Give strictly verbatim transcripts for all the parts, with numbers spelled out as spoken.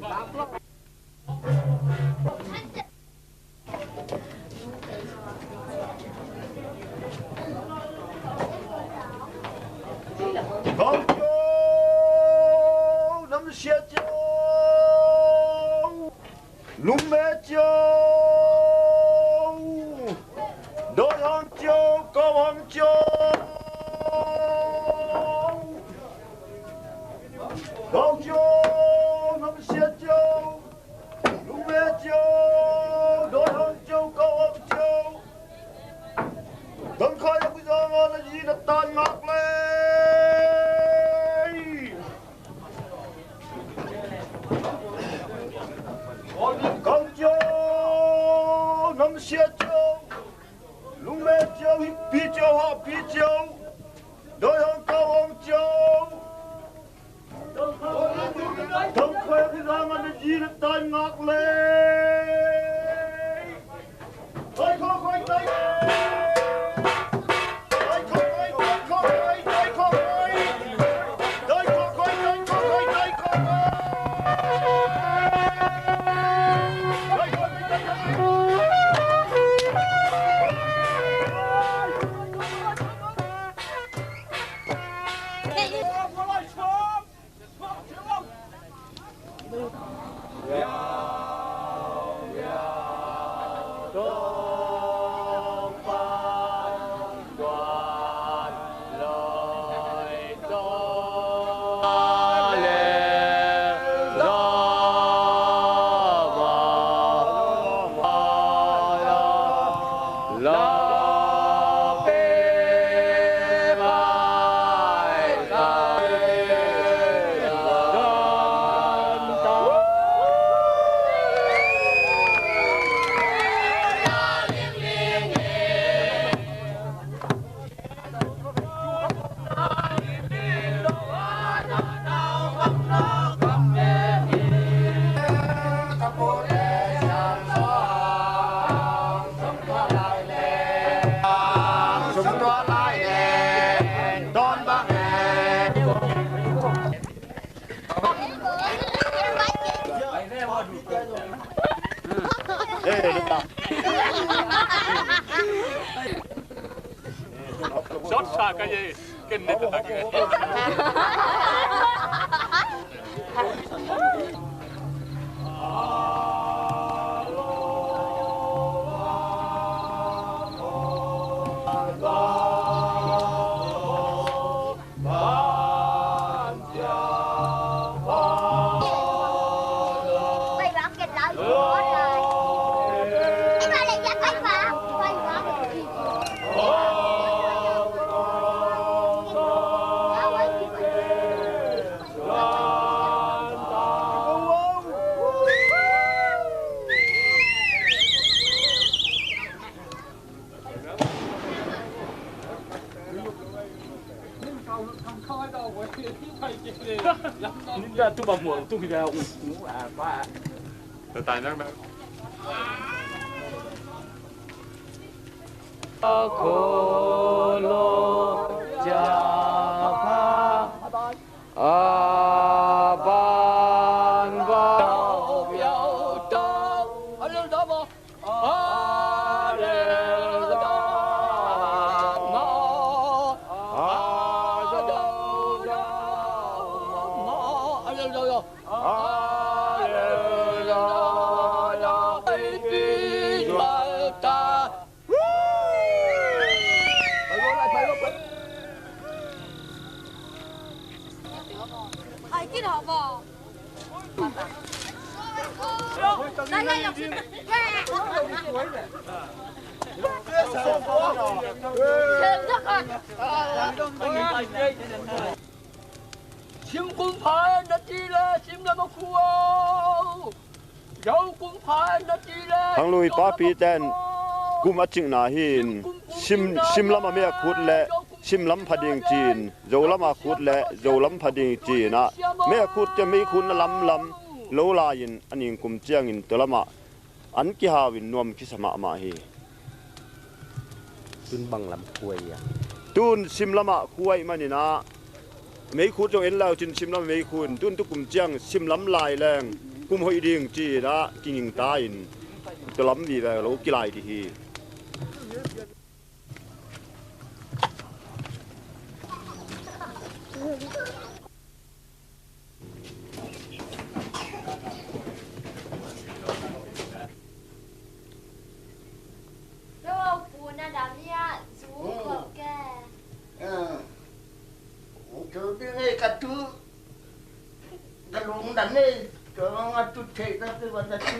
Kau Cio, Namsia Cio, Lungme Cio, Doi Hang Cio, Kau Hang Cio, Kau Cio, Namsia Cio, Lungme Cio, Doi Hang Cio, Kau Hang Cio. Tangkhai a kizang a na zi na tan ngak lei. Kau Cio, Namsia Cio, Lungme Cio, Hikpi Cio, Hahpi Cio, Doi Hang, Kau Hang Cio. Tangkhai a kizang a na zi na tan ngak lei. Sawt sa ka ye, ken ne ta ke. Sim kum pha na ti le, sim lam a khua o. Khanglui papi ten kum a cikna hi in, sim, sim lam a mei a khut le sim lam pha ding ci-in, zo lam a khut le zo lam pha ding ci-in ah, mei a khut te mei khutna lamlam lo lai-in a ningkum ciangin tua lamah an kihau in nuam kisa mahmah hi. Tun bang lam khuai a? Tun sim lamah khuai manin ah, meikhut zong en lau cin sim lamah meikhut in, tun tukum ciang sim lam lai leng Kum hoih ding ci-in ah kinging ta in, tua lam vive lo kilai dih hi. Tua pu na dam hi ah, zu khol ke. Tua ding ei ka tu, ka lungdam ei, tua nga tu thei ta tu van ta tu.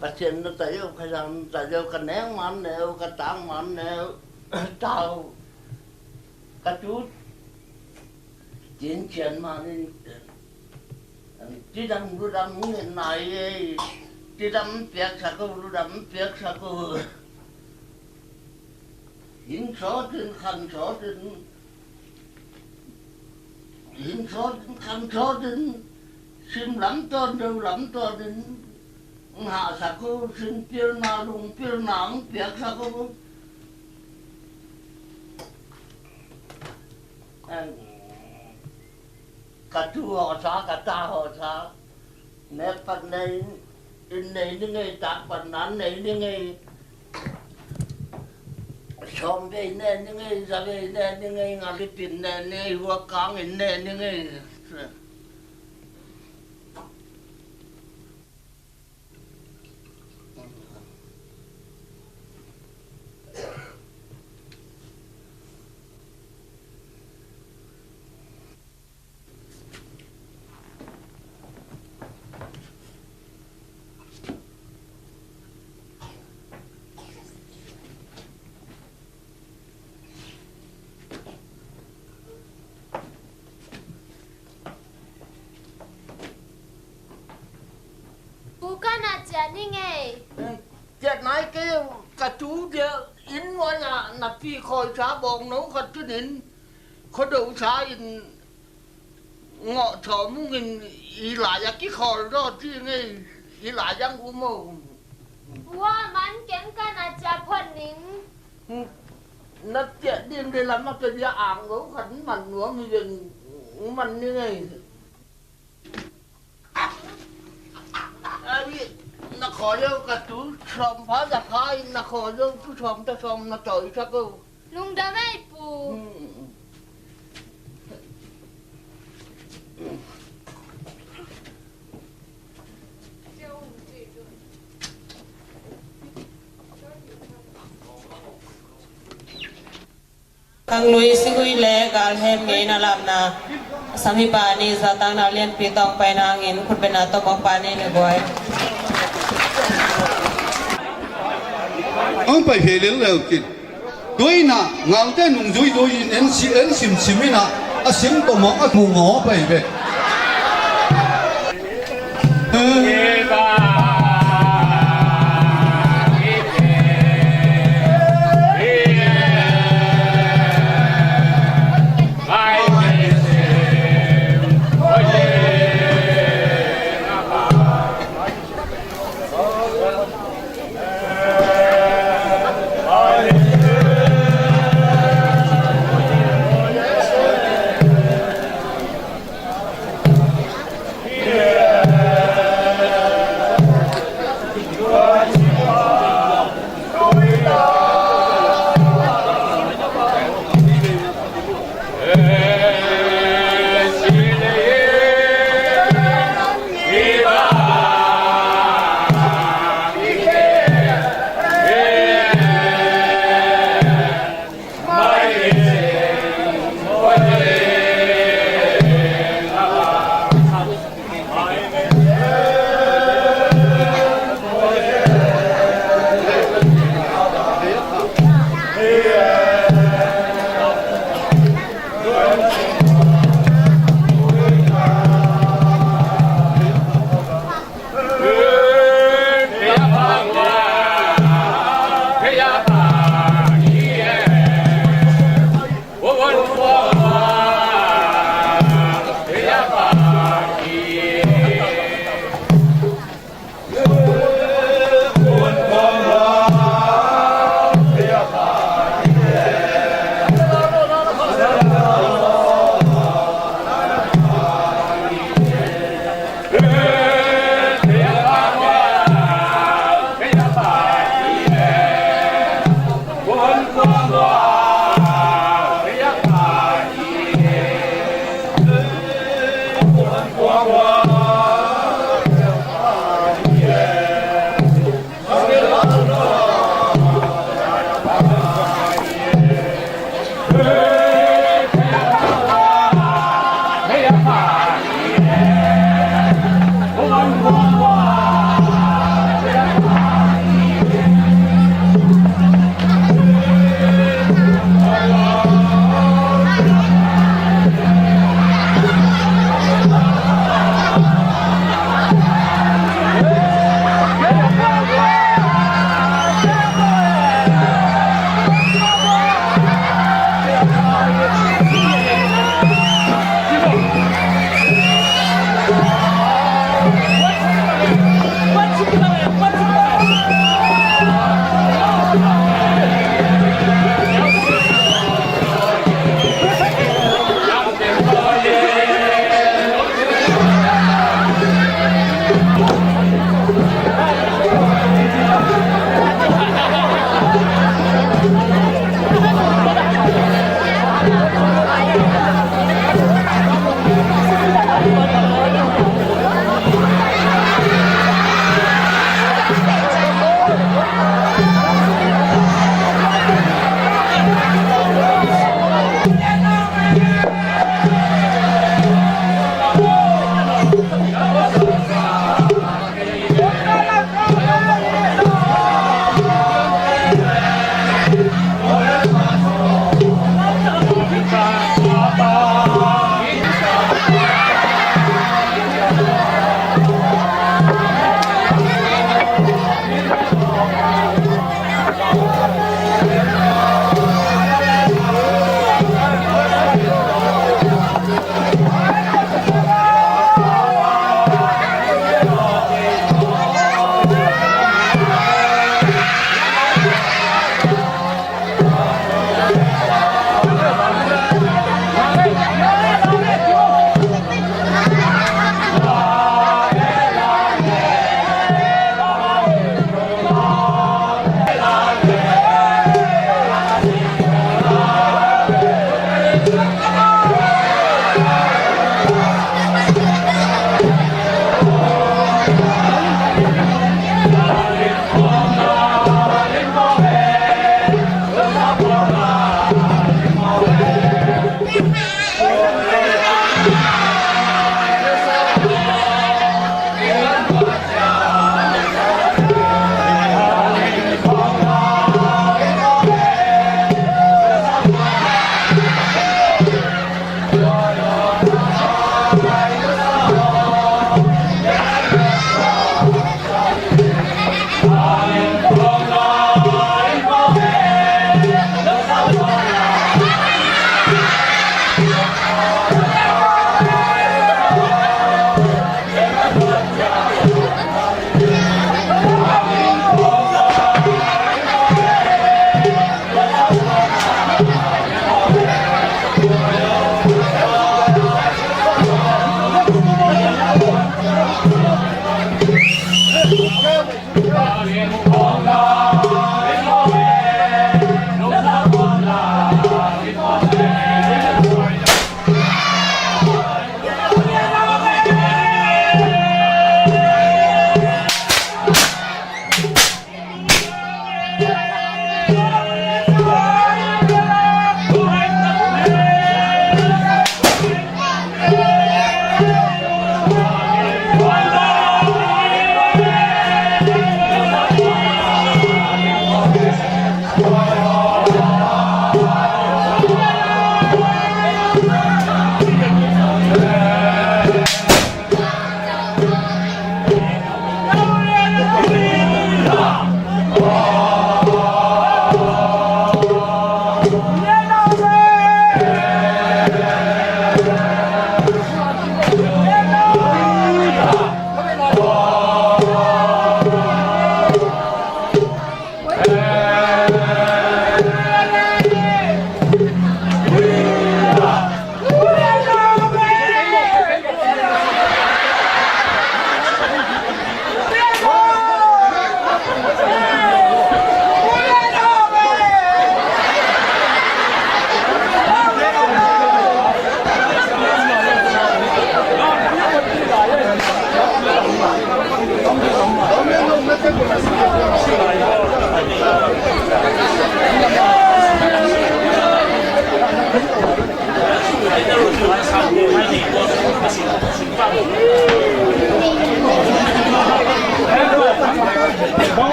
Pasian na ta yo, Kha Siangtho na ta yo, ka neng man neu, ka tang man neu, tau, ka tu, tin chian man in, cidam ludam ngen nai ei, cidam piaksak o, ludam piaksak o. Hing sawtin, khan sawtin, hing sawtin, khan sawtin, sim lam tawn, deu lam tawn in, ngahsak o, sim pilna, lung pilna, ang piaksak o. Ka tu hawsa, ka ta hawsa. Nek pan nei, inn nei ni ngei, tak pan nan nei ni ngei. Sawm vei ne ni ngei, za vei ne ni ngei, nga lipin ne ni ngei, hua kang in ne ni ngei. Pu ka na ciah ni ngei. Ciah nai kei, ka tu dia inn nuai ah na pi khawi sa bawng no khat tunin khuado sa in ngawh thawm ung in, i lai a kikhawl zaw ci ngei, i lai ang um o. Pu a man keng ka na ciah phot ning. Na ciah ding de lam a ka dia ang lo khat man nuam hi veng, man ni ngei. Ai, na khawi o ka tu sawm pha za khai, na khawi o tu sawm ta sawm na tawi sak o. Lungdam ei pu. Hmm. Khanglui Sigui le Galhem ngeina lamna, a sam hi pa nih zahtakna lianpi tawng paina hangin khutbetna tawh mawk pa nih na guai. Ang pai phei lel leu kin. Tua in ah ngaute nungzui zui in en si, en simsim in ah, a sim tawh mawk a mu ngaw pai ve.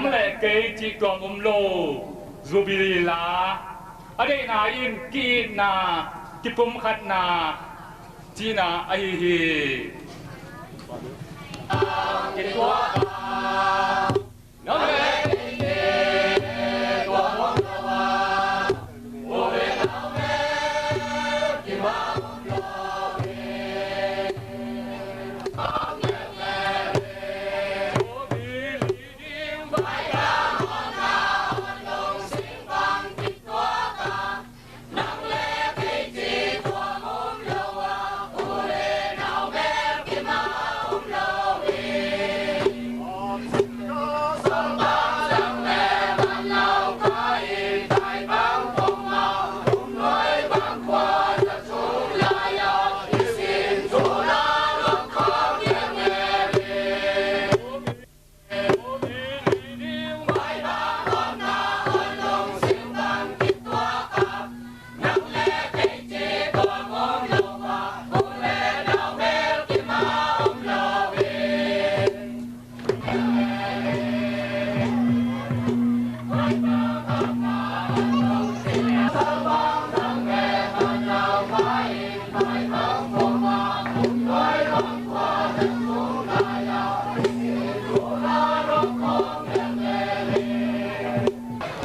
Nang le kei cih tuam um lo, Jubilee la, a deihna in ki-itna, kipumkhatna cihna ahi hi.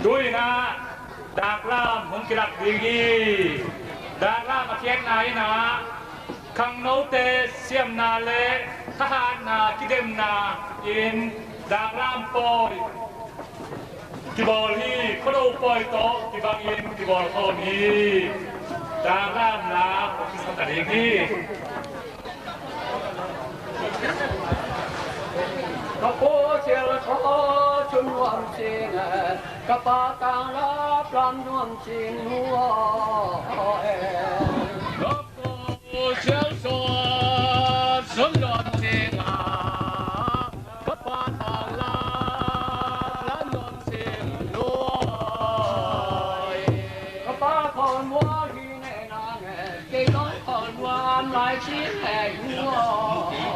Tu-in ah daklam hong kilak ding hi. Daklam a khiatna in ah khangnote siamna le thahatna kidemna in daklam pawi kibawl hi. Khuado pawi tawh kibangin kibawl khawm hi. Daklam la hong kisak ta ding hi. Ka Pa sial thaw sun nuam sing e, ka Pa tanglap lam nuam sing nuam e. Ka Pa sial thaw sun nuam sing e, ka Pa tanglap lam nuam sing nuam e. Ka Pa khawl mual hi ne nang e, kei zong khawl nuam lai sing e nuam e.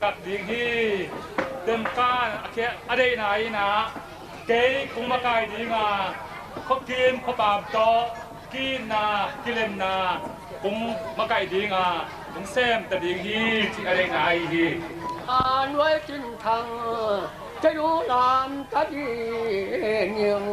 Kap ding hi. Temkan a khia-, a deihna in ah kei kong makai ding a, khuakim khuapam tawh ki-itna kilemna kong makai ding a, kong sem ta ding hi, cih a deihna ahi hi. A nuai cin thang kei u lam ka ding ing.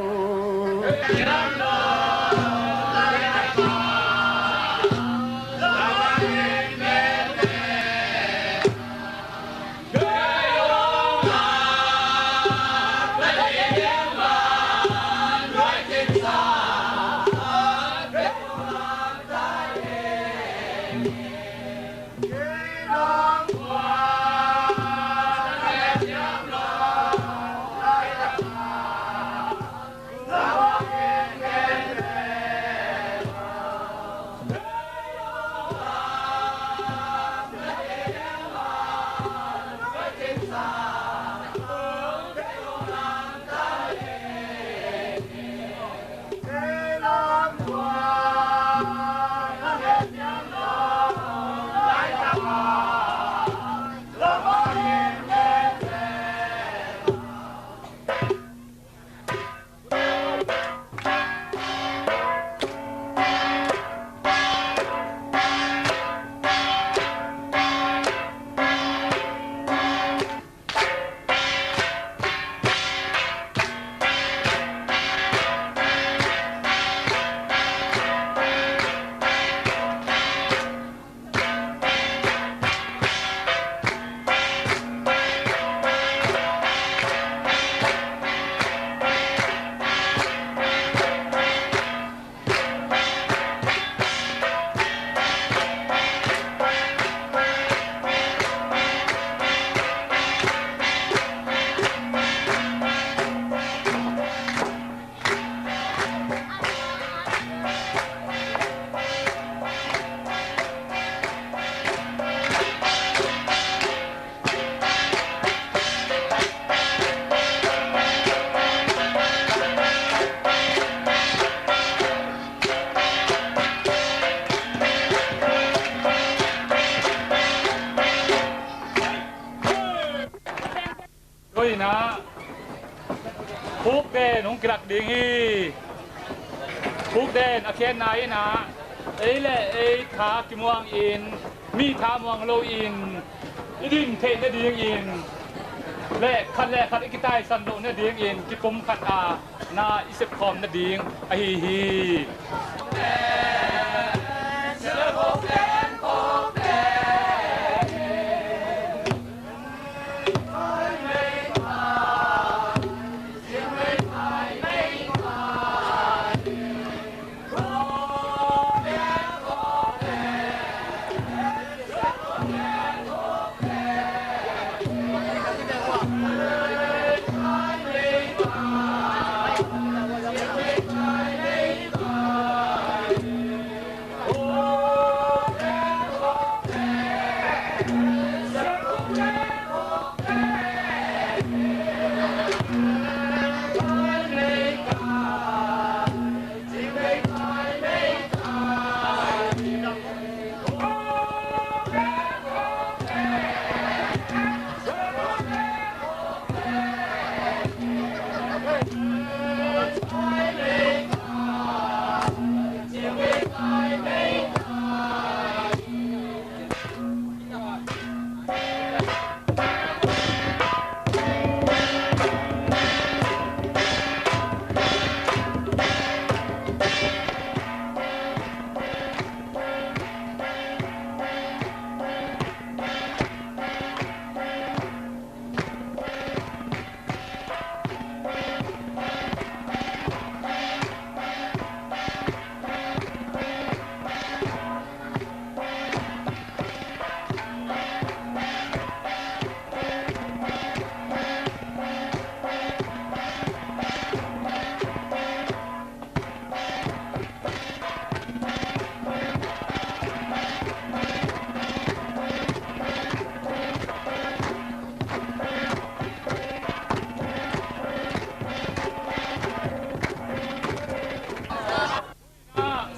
Tua in ah, pukden hong kilak ding hi. Pukden a khiatna in ah, ei le ei tha kimuang in, mi tha muang lo in, i din theih nadingin le khat le khat i kitaisan loh nadingin kipumkhat a na i sepkhawm nading ahi hi.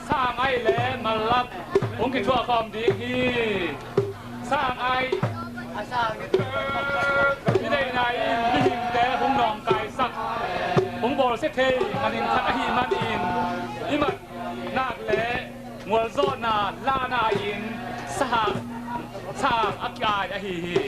Sa ngai le malap hong kithuah khawm ding hi. Sa ngai i deihna in mihingte hong nawngkaisak, hong bawlsia thei manin khat ahih manin i mat nak le mualzawhna lahna in sa, sa a ki-ai ahi hi.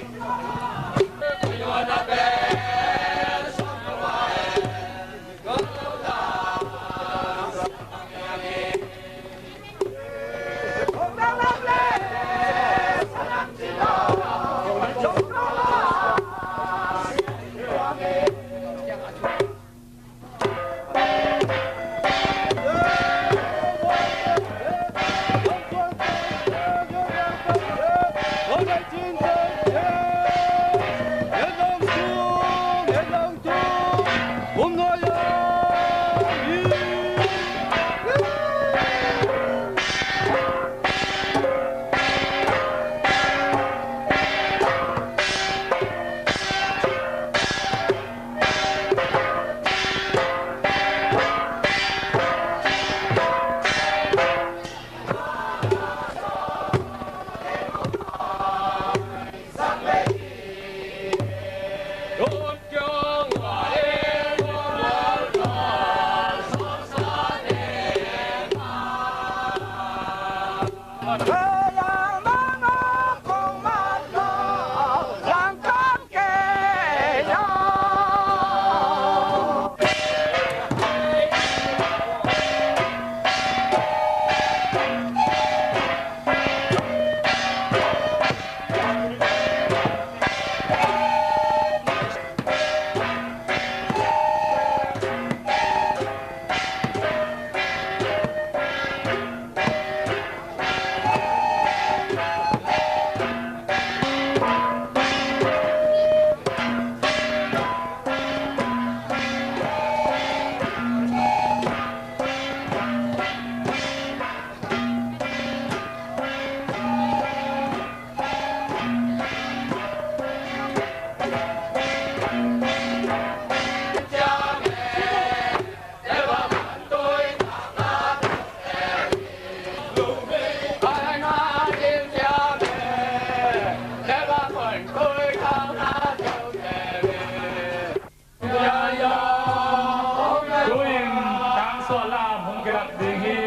Tu-in tangsuah lam hong kilak ding hi.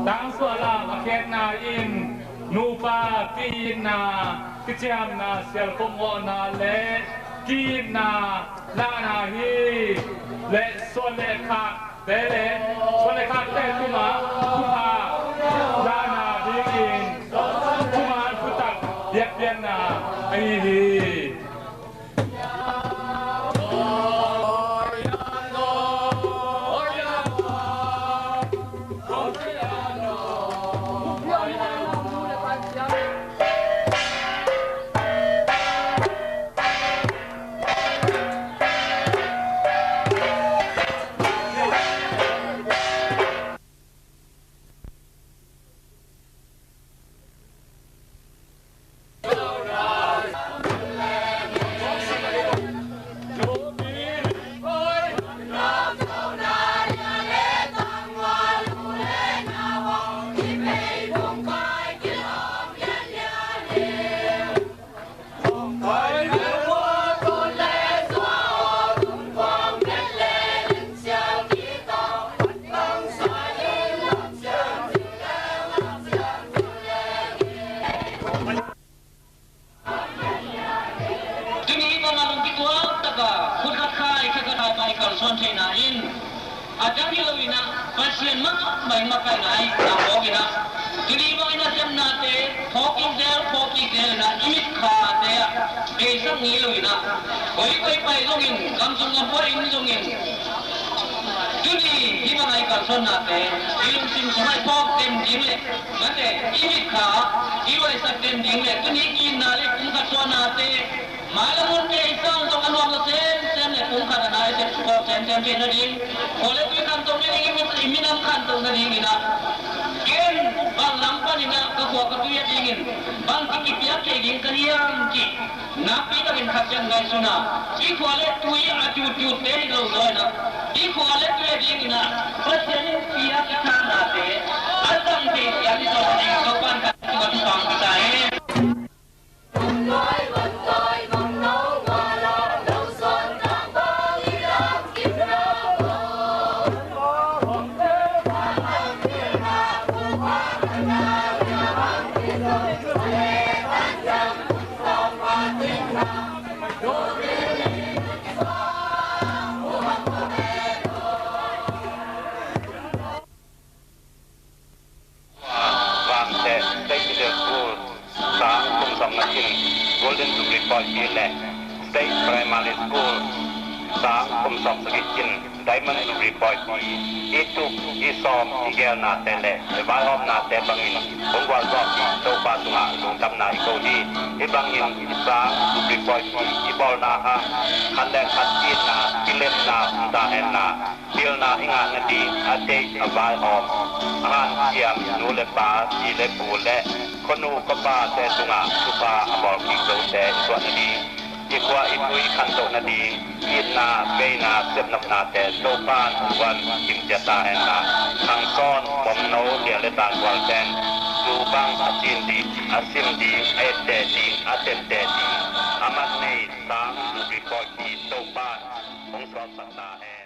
Tangsuah lam a khekna in nupa ki-itna, kiciamna, sialkop ngawhna le Ki-itna lahna hi. Le suan le khakte le suan le khakte tungah thupha lahna dingin thuman thutak biakpiakna ahi hi. Tuni bangah lungkituak taka khut khat khai kha khat khai pai kalsuan theihna in a dang hi lo inah Pasian mahmah in makaihna ahi a phawk inah tuni bangin a sepnate phawk kik zel phawk kik zel inah i mitkhate ah beisak ngei lo inah koi koi pai zongin gamsung gampua in zongin tuni hih bang a i kalsuannate i lungsim sungah i phawk den ding le mate i mitkha i luaisak den ding le tuni i itna le i pumkhat suahnate mailam hunte i sang zong a nuamna semsem le pumkhat a na i sep phawk semsem theih nading khua le tui khantoh nading i minam khantoh nading inah ken bang lam paninah ka khua ka tui a dingin bang kipiak thei ding ka hiam cih nakpi takin khat ciang ngaihsun a i khua le tui a tutut te hi lo zaw inah i khua le tui a ding inah Pasian in piak i thahnate a zang thei siam i zaw ding Topa'n kan tungah thupha hong pia ta hen. Vangteh State Middle School sang kum sawm na cin Golden Jubilee Pawipi le State Primary School sang kum sawm sagih cin Diamond Jubilee Pawipi i tup i sawm i gelnate le i vaihawmnate bangin hong gualzawhpih Topa tungah lungdamna i ko hi. Hih bangin sang Jubilee Pawipi i bawlna hang khat le khat itna kilemna om ta henla pilna i ngah nading a deih a vaihawm a hanciam nu le pa zi le bu le khuanu khuapate tungah thupha a bawl kik zote i tuah nading i khua i tui khantoh nading itna veina sepnopnate Topa'n hong guan kimcia ta henla khangsawn momno lia le tan gualten tu bang a cin ding a sim ding a etteh ding a tette ding a man nei sang Jubilee Pawipi Topa'n hong suaksak ta hen.